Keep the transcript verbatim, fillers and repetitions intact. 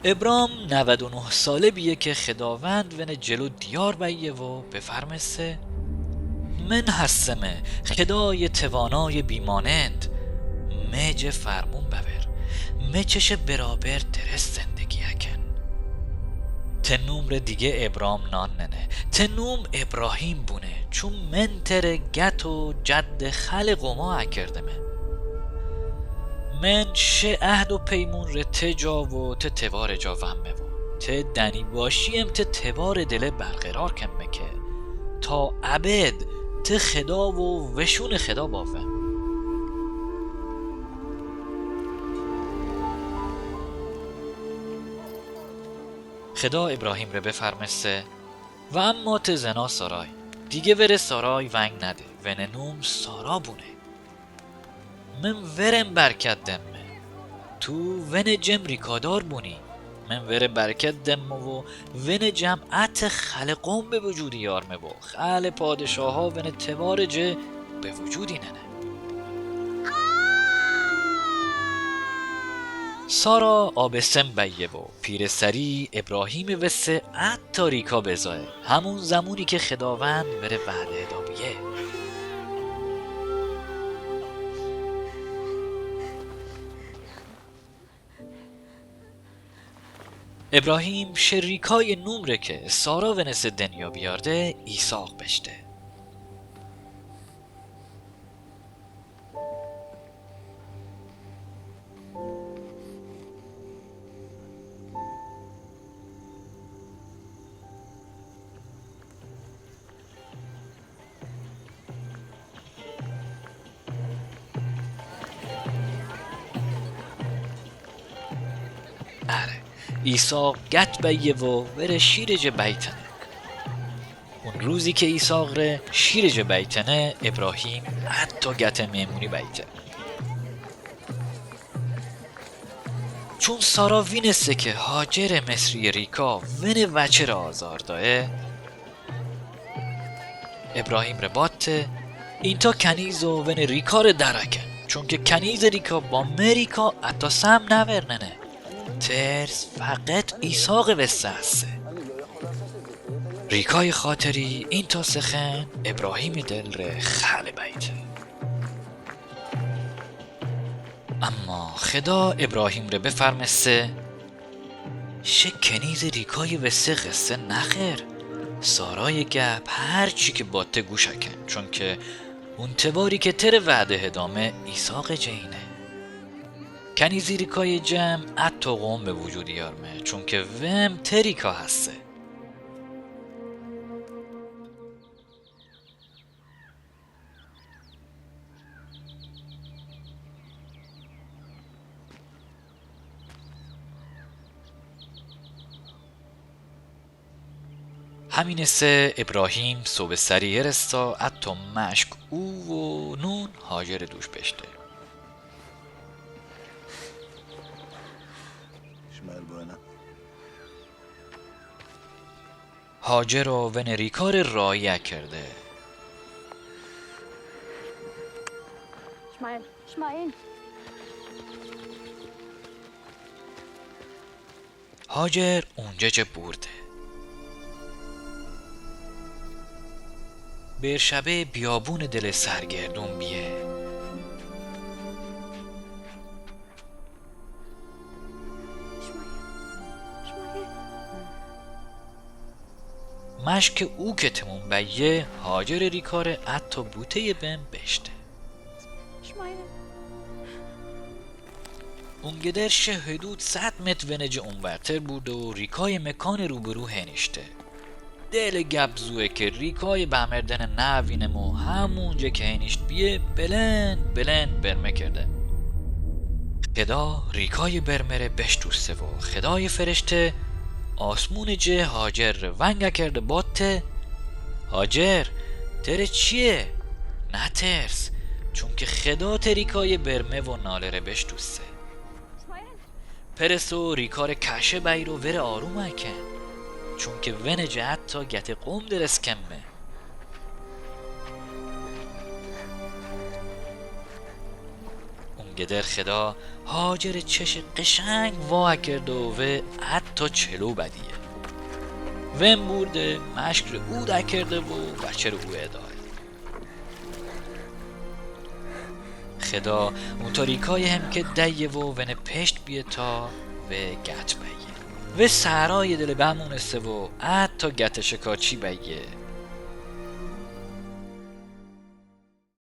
ابرام نود و نه ساله بیه که خداوند ونه جلو دیار بیه و بفرمسه: من هستم خدای توانای بی‌مانند، مه جه فرمون ببر، مه چشه برابر درست زندگی اکن. ته نوم ره دیگه ابرام نان ننه، ته نوم ابراهیم بونه، چون من تره گت و جد خلق و ما اکردمه. من شه عهد و پیمون ره ته جا و ته توار جا ومه و ته دنی باشیم ته توار دله برقرار کنمه که تا ابد ته خدا و وشون خدا باوه. خدا ابراهیم ره بفرمسته: و اما ته زنا سارای، دیگه وره سارای ونگ نده، ونه نوم سارا بونه. من ورم برکت دمه، تو ونه جم ریکادار بونی. من وره برکت دمه و ونه جم ات خل قوم به وجود یارمه و خل پادشاها ونه توار جه به وجودی ننه. سارا آبستن بیه و پیرسری ابراهیم وسه ات تا ریکا بزایه، همون زمونی که خداوند وره وعده دا بیه. ابراهیم شه ریکای نوم ره که سارا ونسه دنیا بیارده، ایساق بشته. اره، ایساق گت بیه و وره شیر جه بیتنه. اون روزی که ایساق ره شیر جه بیتنه، ابراهیم حتی گت میمونی بیته. چون سارا وینسته که هاجر مصری ریکا ونه وچه ره آزار دایه، ابراهیم ره باته: اینتا کنیز و ونه ریکا ره درکن، چون که کنیز ریکا با مه ریکا حتی سم نورننه. ترس فقط ایساق وسه هسه. ریکای خاطری اینتا سخن ابراهیم دل ره خل بیته. اما خدا ابراهیم ره بفرمسته: شه کنیز ریکای وسه غصه نخر. سارای گپ هر چی که باته گوش کن، چون که اون تواری که تره وعده دامه ایساق جینه. کنیزی ریکای جم حتی قوم به وجود یارمه، چون که وم ته ریکا هسته. همینسه ابراهیم صبح سری ارستا، حتی مشک او و نون هاجر دوش بشته. هاجر و ونه ریکار راهی کرده. اسماعیل، اسماعیل. هاجر اونجا جه برده. برشبه بیابون دل سرگردون بیه. مشک او که تموم بیه، هاجر ریکار حتی بوته بن بشته. اونقدر شه حدود صد متر ونه جه اونورتر برده و ریکای مکان روبرو هنیشته. دل گپ زوه که ریکای بمردن نوینم و همونجه که هنیشت بیه بلند بلند برمه کرده. خدا ریکای برمه ره بشتوسته و خدای فرشته آسمون جه هاجر ره ونگ کرده باته: هاجر، تره چیه؟ نترس، چون که خدا ته ریکای برمه و ناله ره بشتوسته. پرس و ریکار کشه بیر و ور آروم کن، چون که ونه جه حتی گت قوم درس کنمه. اون Yeder Xeda hajere chesh qeshang vaj kerdo we, ato chelu badie. Wen burde mashkre uda kerdo we, bachero ueda. Xeda un tarikaya hem ke daiye we, wene pesht bie ta we gat baiye. We saraye dele bamunese we, ato gate sheka chi baiye.